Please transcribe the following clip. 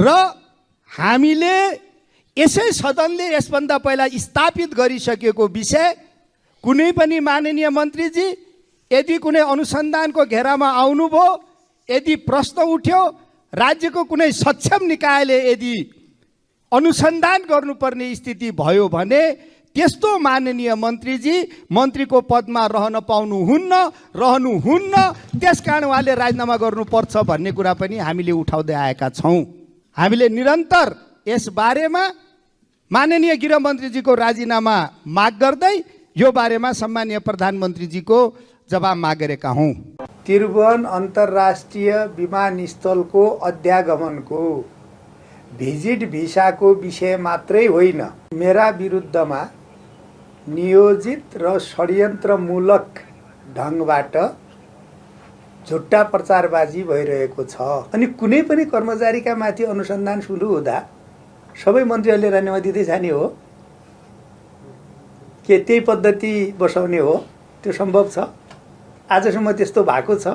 र हामीले यसै सदनले यसभन्दा पहिला स्थापित गरिसकेको विषय कुनै पनि माननीय मन्त्रीजी यदि कुनै अनुसन्धानको घेरामा आउनुभयो, यदि प्रश्न उठ्यो, राज्यको कुनै सक्षम निकायले यदि अनुसन्धान गर्नुपर्ने स्थिति भयो भने त्यस्तो माननीय मन्त्रीजी मन्त्रीको पदमा रहन रहनुहुन्न। त्यसकारण उहाँले राजीनामा गर्नुपर्छ भन्ने कुरा पनि हामीले उठाउँदै आएका छौँ। हामीले निरन्तर यस बारेमा माननीय गृहमन्त्रीजीको राजीनामा माग गर्दै यो बारेमा सम्मानीय प्रधानमन्त्रीजीको जवाब मागेका हौँ। त्रिभुवन अन्तर्राष्ट्रिय विमानस्थलको अध्यागमनको भिजिट भिसाको विषय मात्रै होइन, मेरा विरुद्धमा नियोजित र षड्यन्त्रमूलक ढङ्गबाट झुट्टा प्रचारबाजी भइरहेको छ। अनि कुनै पनि कर्मचारीका माथि अनुसन्धान सुरु हुँदा सबै मन्त्रीहरूले राजीनामा दिँदै जाने हो के त्यही पद्धति बसाउने हो? त्यो सम्भव छ? आजसम्म त्यस्तो भएको छ?